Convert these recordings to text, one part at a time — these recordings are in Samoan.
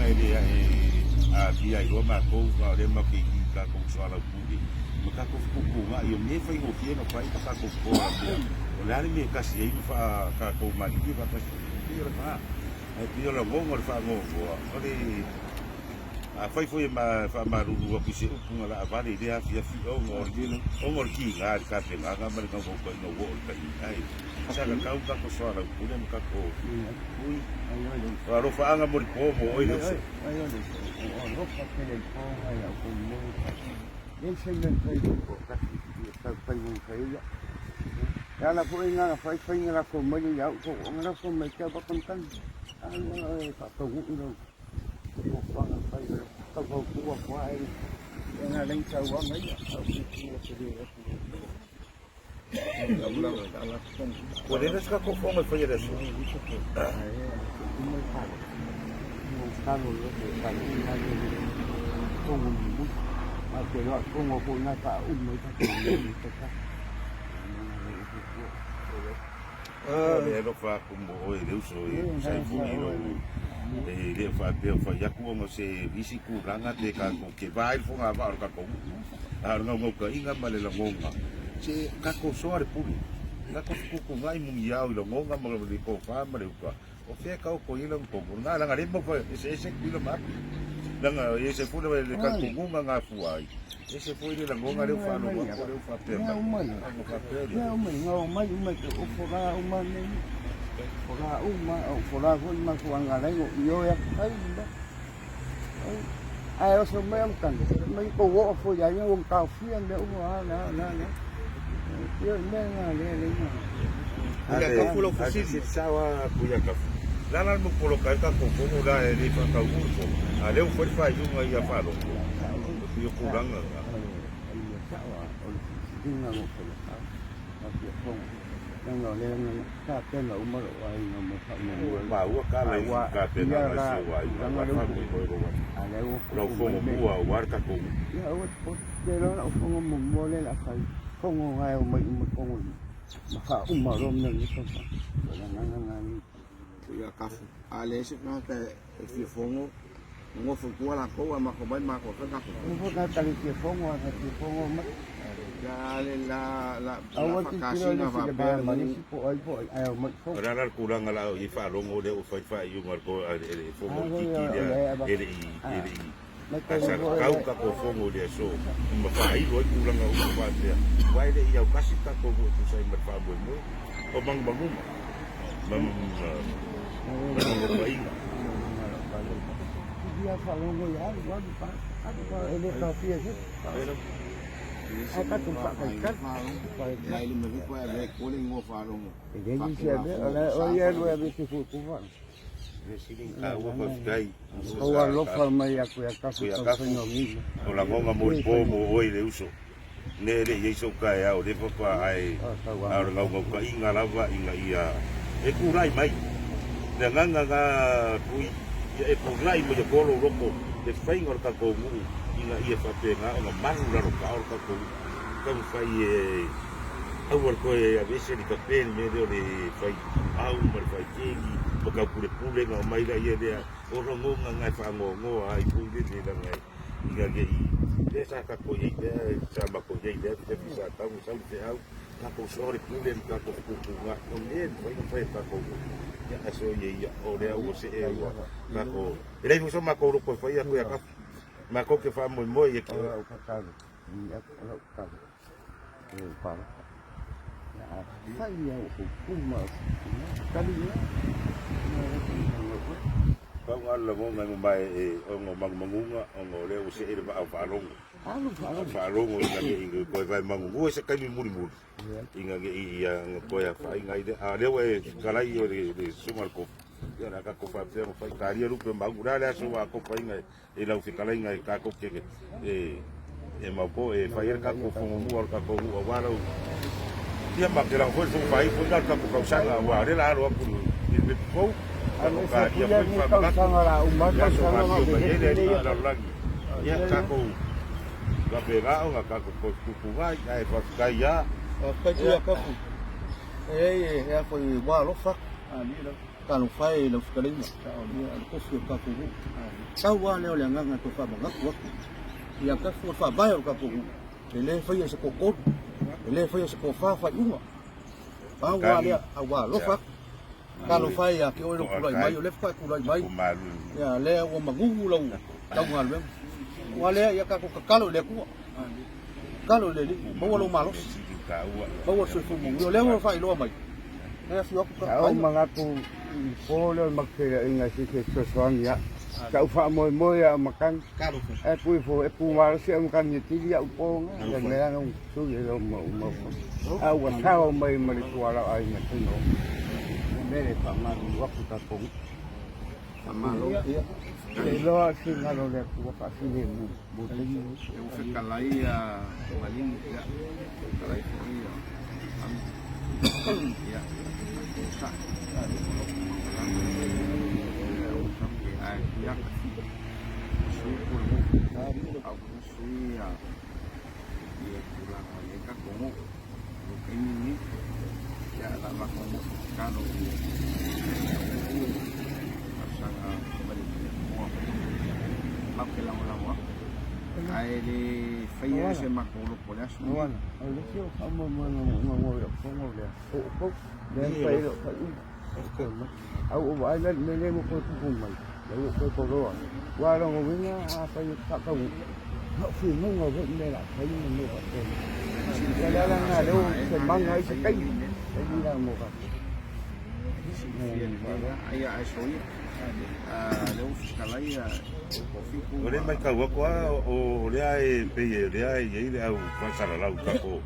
e le ae aafia ai loa matou, a o lea matou te i i tatou soalaupule ma tatou fetuutuunai, o mea e faigofie ona fai ma tatou toto a mea. O le a le mea e tasi ai ma faa tatou malilie faatasi ai? E pei o le va. Ae pei o lagona o le faanoanoa, o le afai foi e faamalulu atu i se upu na laavale i lea afiafi, ona o le tiga i le tapenaga ma le naunautaiga ua oo i le taimi, ae sa tatau ona tatou soalaupule ma tatou ui. O alofaaga mo le po mo oe le uso. E ala foi na fai fai na lafo mai ia au ko na lafo mai te wa kontan ai e faataunuu lau fuafuaga fai o le taufautua atu ai e na lei sauaga ia au fiafia tele atu. Ua leai se tatou fono e faia i le aso. E alofa atu mo oe le uso e tusa ai foi i lou e le o faapea o fai atu ona o se isi tulaga pe tatou te va ai le fogavaa o le tatou nuu. A o le naunautaiga ma le lagona, se tatou soa le pule, tatou fetuutuunai muniao i lagona ma le tofa ma le uta, o fea e taoto i ai lana tonu. O lena, leaga o lea e maua eseese Tutuila ma Apia. Leaga e ese foi le talitonuga na afua ai, e ese foi le lagona lea ua faalogo atu, o lea ua faapea mai. Ona faapea lea. Mea uma, na omai uma e ofola uma nei. Fola uma, o fola foi mafuaaga ala ai ona ioe atu fai le mea. Ae oso mai au tane, mai kou oo foi ia ia ua taofia mea uma a la la la. Ia o le mea lena lea lea ina. Ia kafu lau fesili. Sao a ku ia kafu. La la mo poloka e tatou fono la e le whakau uru fono. A leo whai whai ia whalogo. Ia kūranga nga. Ia sao a o le filifiliga o fai a a fia fono. Leaga o lea na tapena uma lou aiga mo faamuamua. Maua ka la i tapena la se wa i wa faamoemoe lou atu. A lea ua Lau fono mua aua le tatou. Ia aua te poto te loa lau fono muamua lea o le a fai. Fono ae omai uma fono ma faauma loa mea o lenei tausaga. O le agaga lena nei. Ia kafu. A leai se tagata e fia fono, nofo i tua latou ae matou mai matou e fai tatou fono. Nofo tagata le fia fono a fia fono mai. La le la la Aua tilotilo i le isi le ma le isi po o ai po o ai ae omai fono. O le a la le tulaga la i faalogo lea ua fai faaiuga a le fono itiiti lea e le i e le i salatau tatou fono i le aso ma faailo ai tulaga uma faapea aua e le i autasi le tatou nuu e tusa ai ma le faamoemoe o manumanuga ma nonofaiga. Ua alofa mai aku ia kafu tau whenua. O lagona mo le po mo oe le uso. Ne le i ai sou taeao le papa ae a o le naunautaiga lava ina ia e tulai mai le agaga na tui ia e tulai mai atoa lou loto le faiga o le tatou nuu ina ia faapena ona malu lalo tao le tatou nuu taumafai e aua le toe aveese le kape le mea lea o le fai au ma le fai kegi ma taupulepule ona omai laia lea o lagona na e faanoanoa ai foi le leaga e Ina ne i lea sa tatou i ai lea, sa matou i ai lea taimi sa tau na sau le feau, tatou soa le pule ma tatou fetuutuunai, o mea e mafai ona fai e tatou ia ae soia ia, o lea ua see ua tatou, e leai foi so matou loto e fai atu ia Kafu, matou te faamoemoe ia te oe. O lau tatalo, o lau tatalo, e palota. Ia fai ia o kuma, tali ia. Pau lava le lagona e mamae e ona o manumanuga ona o lea ua see le vaa o faalogo. Faalogo ina ne i toe vae manunua i se taimi mulimuli ina ne i ia ona toe afaina ai lea. A o lea ua e fetalai o le susuga i le Kofi, ia o le a tatou faapea ona fai. Talia lupe ma augu. O le a le aso ua atofaina e lau fetalaiga e tatou te e maopo e fai ai le tatou fono mua o le tatou nuu aua lau ia ma te lago foi le fono faaiu foi lena o le tatou tausaga aua o lea la alo atu i le pepe fou tatou talia foi le faamanatu i aso mafio mai ai le alii o le lalolagi ia tatou faapena ona tatou toe fetuutuunai ae faafetai lava. Faafetai ia Kapu. E ai e a foi ua alofa. Talofa e i lau fetalaiga, ia le tofi o le tatou nuu. Tau lava lea o le agaga e toe faamanatu atu ia Kafu o le faavae o le tatou nuu, e le faia e se toatolu, e le faia e se toafa faaiuga. Pau lava lea, a ua alofa atu. Talofa e ia te oe lou tulai mai, o lea faatoa e tulai mai, ia lea ua manunu lau galuega. Aua lea, ia tatou tatalo i le Atua, tatalo i le Alii, maua lou malosi, maua le soifua manuia. O lea ua faailoa mai, e afio atu Sa ou manatu i le po lea o le matou feiloaiga i se isi e fesoasoani ia. Sa ou faamoemoe ia au matagi, ae pui fo e pu malosi au matagi e tili au po na, le mea na sui e lo mau mau. A ua sao mai ma le tuala o aiga tino. Le mea le faamalulu atu tatou. Faamalo. Le iloa finagalo o le Atua faafilemu mo taimi nei. E ua fetalai ia Maligi, ia, fetalai foi ia Anu, ia, tatou sa'i, o lo o maualalo le au tape ae tiaka o sui pule nuu, au foi sui ia ia tulaga o i ai tatou nuu, o le taimi lenei, ia la matou nuu tatalo i au nuu talosaga mai le Atua matou te lagolago atu ae le faia se matou loto i le aso lenei. O le isi o faamoemoega mo lou fono lea, o outou, lea na fai ai lou faaiuga. Ae ua ou vaai la i le mea lea ua toe tupu mai, lea ua ou toe toloa. Aua o lona uiga afai ou te faataunuu, na o finauga foi le mea o le a fai ma mea faapena. Ia o le ala lena o lea ua se maga ai se taimi, taimi la mo tatou. Ia ae soia, lea ua fetalai O lea e matau atu lava o lea e pei o lea e i ai le au faasalalau i tatou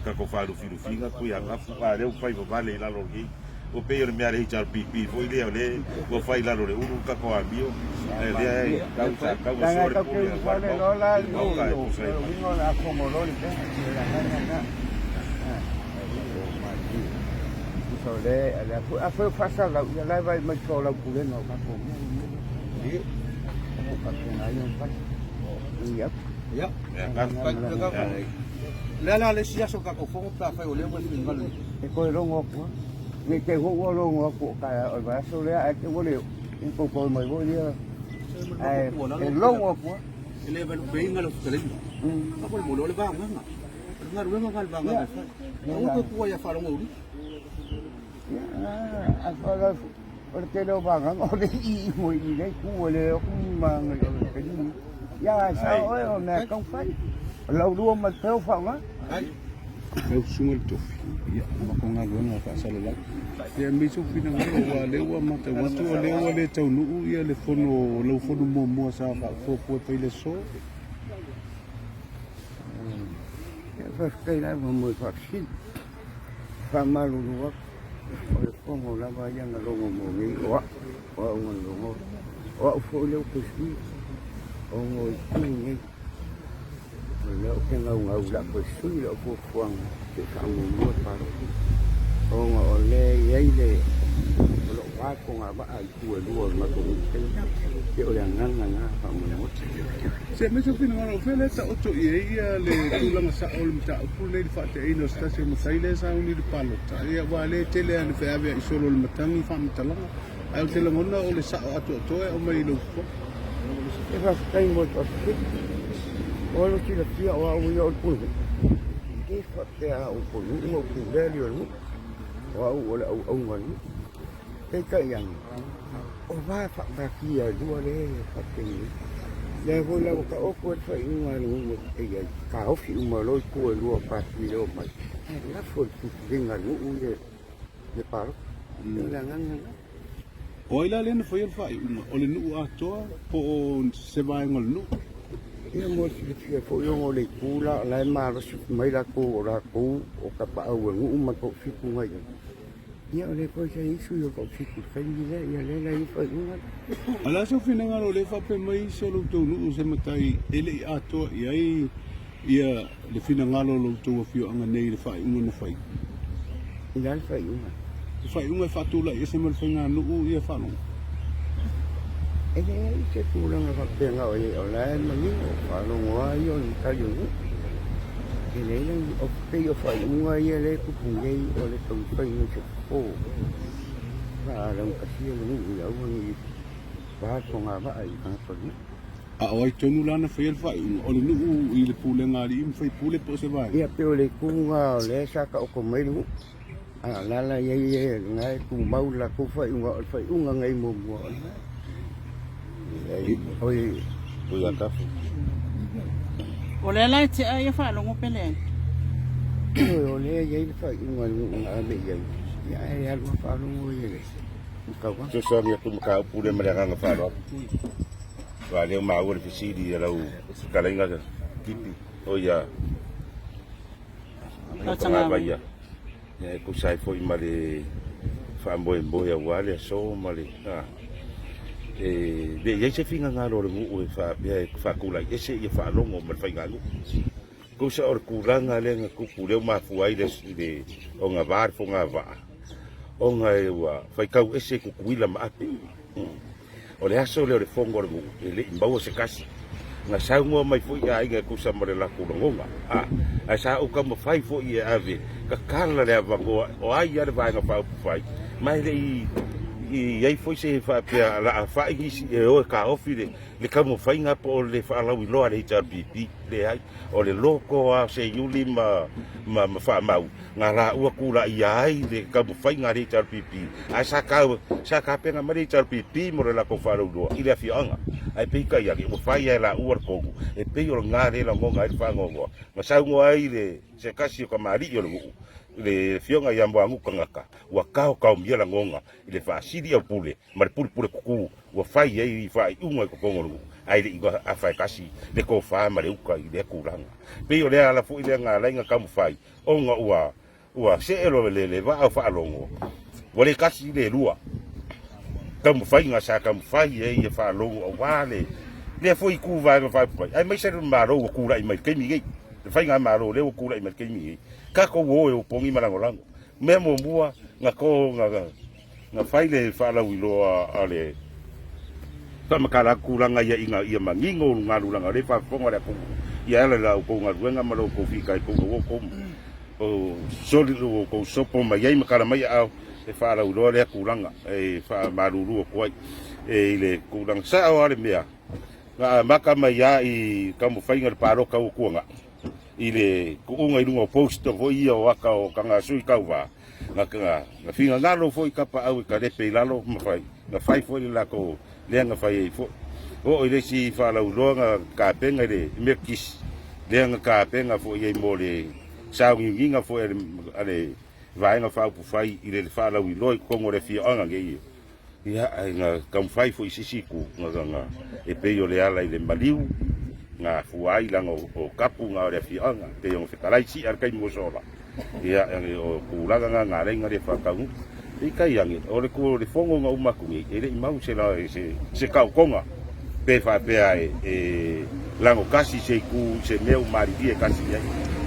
tatou faalufilufiga pei a kafu a o lea ua fai vavale i lalo nei ua pei o le mea a le HRPP foi lea o lea ua fai i lalo o le ulu le tatou amio ae o lea e tau sa tau Leaga soa e le tatou te pule aua le ulufale loa la i le maota e tusa ai o ma uiga o le a fono loa le mea, o le agaga lena. Tusa o lea, o lea foi, afai o faasalalau, ia la e vaai mai i lau pulega o tatou mea. Ia, o faapena ai ona fai. Ui atu. Ia. Ia, kafu. Le a la le isi aso tatou fono pe afai o lea ua e finagalo i ai. E toe logo atu lava. Ne i te i foi ua logo atu o taeao o le vaiaso lea ae te ua le oo, ia tou toe mai foi lea. Ae e logo atu lava. E le vaelupeina lau fetalaiga. Faamolemole o le vagaga. O le galuega lena a le vagaga e fai. Aua toe tuai ia faalogo uli. Ia, o le tele o vagaga o le i i mo i lea itu, e le o atu ni vaega i le taimi. Ia, ae sao oe o mea tau fai. O lau lua ma le peo faaaoga. Lau susuga i le tofi, ia, o matou galuega faasalalau. Ia aemaise ou finagalo aua o lea ua matau atu o lea ua le taunuu ia le fono, lau fono muamua sa faafuafua e fai i le aso. Ia, faafetai lava mo le faafesili. Faamalulu atu, o le fono lava ia na logo mo nei o au, o au na logo. O au foi lea ou te sui, ona o itu nei. O lea ou te naunau o le a toe sui lau fuafuaga se i faamuamua le palota. Ona o lea e i ai le, o lou va fogavaa i itu e lua o le matou nuu tele. Pei o le agaga lena faamolemole. Se aumai sou finagalo, o fea lea e taoto i ai le tulaga sao o le mataupu lenei i le faateaina o se tasi o matai lea e sauni i le palota? Ia, aua o lea e tele lava ina feaveai solo e le matagi faamatalaga, ae ou te lagona o le sao atoatoa e aumai i lou fofoga. E faafetai mo le faafesili. O lou silafia o au ia o le pulenuu. E le faapea au o pulenuu na ou pulea le nuu. O au o le auauna a le nuu. Peitai ane, o va faapatia e lua lea e faapenei. Lea foi la ua taoto ai le faaiuga a le nuu e i ai, taofi uma loa itu e lua o pati lea omai, ae lafo i le filifiliga a le nuu le palota. O le agaga lena. O ai la lea na faia le faaiuga? O le nuu atoa po o se vaega o le nuu? Ia mo le silafia foi ona o le itu la o la e malosi mai latou o latou o tapaau e nuu ma toafitu na i ai. Ia o lea foi sa i ai sui o toafitu i le taimi lea, ia lea la e i ai faaiuga lea. A o le a sou finagalo o lea e faapea mai isi o lo outou nuu se matai e le i atoa i ai ia le finagalo o lo outou afioaga nei i le faaiuga na fai? I le a le faaiuga? Le faaiuga e faatulai ese ma le faiganuu ia faalogo. E leai se tulaga faapena o i ai, o la e manino, faalogo lava ia o le matai o le nuu. E leai la ni, o pei o faaiuga ia lea e tupu nei o le taumafaiga i se fofo. faalaugasia le nuu ia aua ne i pa le fogavaa i tagata o le nuu. A o ai tonu la na faia le faaiuga? O le nuu i le pulega a alii ma faipule po o se vaega? Ia, pei o le itu lena o lea sa taoto mai le nuu, a o la la i ai e lena e tumau le latou faaiuga, o le faaiuga nei muamua o lena. Oi, Oi a tafu. O lea la e tea ia faalogo pe leai. Oi, o lea e i ai le faaiuga a le nuu na ave i ai, ia ae alu a faalogo ia le tauvaga. Fesoasoani atu mataupu lea ma le agaga faaaloalo. Aua lea ua maua le fesili a lau fetalaiga Kipi, oi a Tagavaia, ia e tusa ai foi ma le faamoemoe aua le aso ma le e le i ai se finagalo o le nuu e faapea e faatulai ese ia faalogo ma le faiganuu. Tusa o le tulaga lea na tupu lea ua mafua ai le ona va le fogavaa, ona ua faitau ese Tutuila ma Ape. O le aso lea o le fono a le nuu, e le i maua se tasi. Na saunoa mai foi aiga e tusa ma le latou lagona, a, ae sa ou taumafai foi e ave tatala le avanoa o ai lava le Vaega Faaupufai, ma e le i i ai foi se faapea o le a fai nisi e o e taofi le le taumafaiga po o le faalauiloa a le HRPP. Leai, o le loto lava o Seiuli ma ma ma Faamau, na laua tulaia ai le taumafaiga a le HRPP, ae sa tau, sa tapena mai le HRPP mo le latou faalauiloa i le afioaga. Ae peitai ane, ua fai lava e laua le tonu, e pei o lena lea e lagona ai le faanoanoa. Na saunoa ai le se tasi o tamalii o le nuu, le afioga ia Moanuta Tagata, ua taotaomia lagona i le faasili aupule ma le pulepule kuku ua fai ai faaiuga i totonu o le nuu, ae le i afa e tasi le tofa ma le uta i lea tulaga. E pei o le ala foi lea na ala ai ona taumafai ona ua ua see loa le le vaa o faalogo, ua le tasi le lua taumafaiga sa taumafai ai ia faalogo aua le lea foi itu vaega faaupufai, aemaise le Malo ua tulai mai i le taimi nei, le faigamalo lea ua tulai mai i le taimi nei, tatou o e opogi ma lagolago. Mea muamua na to na Na fai le faalauiloa a le faamatala atu tulaga ia ina ia manino lugalulaga o lea e faafofoga le atunuu ia ala i la outou galuega ma lo outou fitaituga ua outou soli ua outou sopo mai ai ma tala mai aao e faalauiloa lea tulaga e faamalulu atu ai e i le tulaga sao lava le mea na amata mai lava i taumafaiga o le palota ua tuanai i le tuuga i luga o post foi ia o ata o tagasui tauva Na, na, na finagalo foi Kapaau i kalepe i lalo ma fai, na fai foi le latou lea na fai ai foi. Oo i le isi faalauiloa na tapena i le Metotisi, lea na tapena foi ai mo le sauniuniga foi a le, a le Vaega Faaupufai i le faalauiloa i totonu o le afioaga nei. Ia, ae na taumafai foi i se isi itu, na, na, e pei o le ala i le maliu, na afua ai leaga o, o kapu na o le afioaga, e pei ona fetalai si'a le taimi ua sola. Ia, o tulaga na na ala ai ona le faataunuu. Peitai ane, o le, o le fono na uma atu nei, e le i mau se, se, se taotoga, pe faapea e, e lagotasi se itu i se mea ua malilie tasi i ai.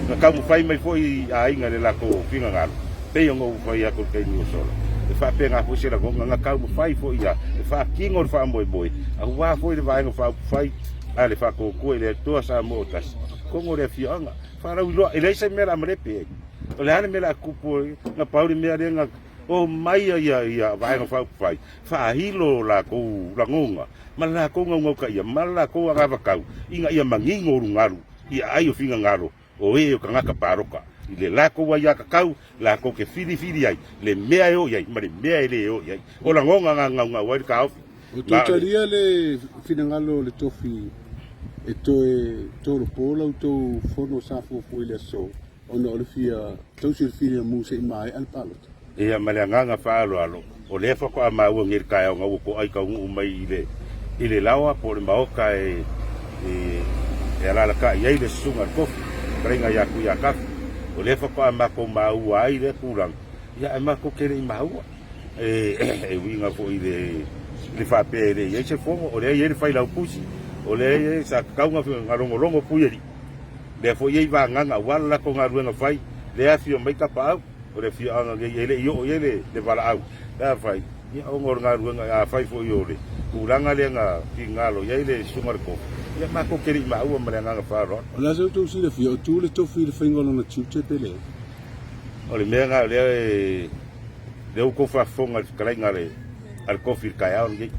Na taumafai mai foi aiga i le latou finagalo, pei ona ou fai atu i le taimi ua sola, e faapena foi se lagona, na taumafai foi ia e faatino le faamoemoe, aua foi le Vaega Faaupufai a le Faatuatua i le Atua Samoa o Tasi, totonu o le afioaga. Faalauiloa, e leai se mea o le a malepe ai. O le a le mea o le a tupu, na pau le mea lea na omai ia, ia Vaega Faaupufai, faahilo latou lagona ma le latou naunautaia ma le latou anavatau ina ia manino lugalu i aai o finagalo o e o tagata palota i le latou aiatatau latou te filifili ai le mea e o i ai ma le mea e le o i ai. O lagona na naunau ai le taofi. Ua toe talia le finagalo o le tofi e toe tolopo la outou fono sa fuafua i le aso ona o le fia tausi o le filemu se i maea le palota. Ia, ma le agaga faaaloalo, o lea faatoa maua nei i le taeao na ua toai taunuu mai i le i le laoa po o le maota e e alalatai ai le susuga i le tofi, fetalaiga ia Tuiatafu. O lea faatoa matou maua ai lea tulaga, ia ae matou te le i maua. E e uiga foi i le i le faapea e le i ai se fono, o lea e i ai le failaupusi, o lea e i ai sa tatau ona logologo Puialii. Lea foi e i ai vagaga aua le latou galuega fai, lea e afio mai Tapaau, o le afioaga nei e le i oo i ai le valaau. Pe afai, ia ona o le galuega, afai foi o le tulaga lea na finagalo i ai le susuga i le tofi, ia matou te le i maua ma le agaga faaaloalo. O le a sa outou silafia, o tu le tofi i le faiga o lona tiute pe leai? O le mea lena o lea e. Lea ua tou faafofoga i le fetalaiga a le a le kofi i le taeao lenei.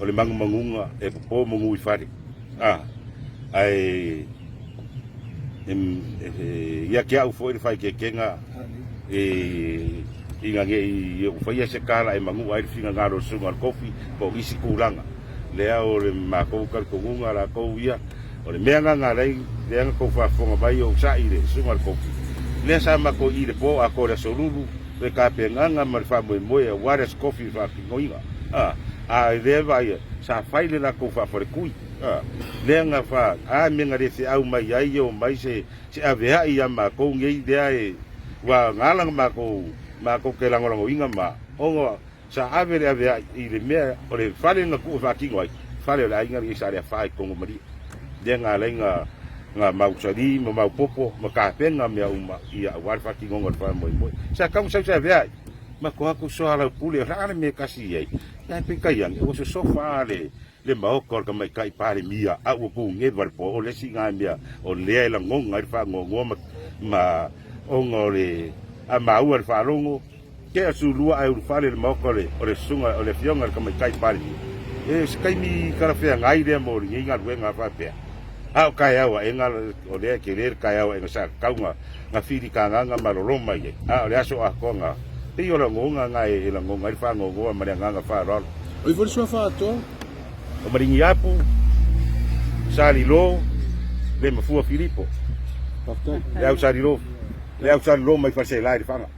O le manumanuga e popo manu i fale. A, ae e, ia te au foi le faaeteetega e, ina ne i ou faia se tala e manua ai le finagalo o le susuga o le kofi po o nisi tulaga. Lea o le matou talitonuga latou ia, o le mea lena na ala ai lea na tou faafofoga mai o ou sa'i i le susuga o le kofi. Lea sa matou i i le po atoa i le Aso Lulu, le tapenaga ma le faamoemoe aua le Aso Kofi i le faatinoina. A, a lea e vaaia, sa fai le latou faafaletui. A, lea na fa, a mea na le feau mai ai e omai se, se avea'i ia matou nei lea e, ua na ala na matou, matou te lagolagoina ma, ona sa ave le avea'i i le mea o le fale na tuu e faatino ai, fale o le aiga lenei sa le afa i totonu o Malie. Lea na ala ai na, na mausali ma maopopo ma tapena mea uma ia aua le faatinoga o le faamoemoe. Sa tatau ona sau se avea'i ma to atu soalaupule o le a le mea e tasi i ai, ae peitai ane ua sosofa le le maota o le tamaitai Palemia a ua tuneva le po o le isi na mea o lea e lagona ai le faanoanoa ma, ma ona o le a maua le faalogo tea sulua ae ulufale le maota o le, o le susuga o le afioga i le tamaitai Palemia. E se taimi talafeagai lea mo lenei galuega faapea. A o taeao aega o lea e tele le taeao aega sa tatau na, na filitagaga malolo mai ai. A o le aso atoa na, pei o lagona na e lagona ai le faanoanoa ma le agaga faaaloalo. O i foi le suafa atoa. O Maliniapu, Salilo, le Mafua Filipo. Faafetai. Le au Salilo, le au Salilo mai Faleaseela i Lefaga.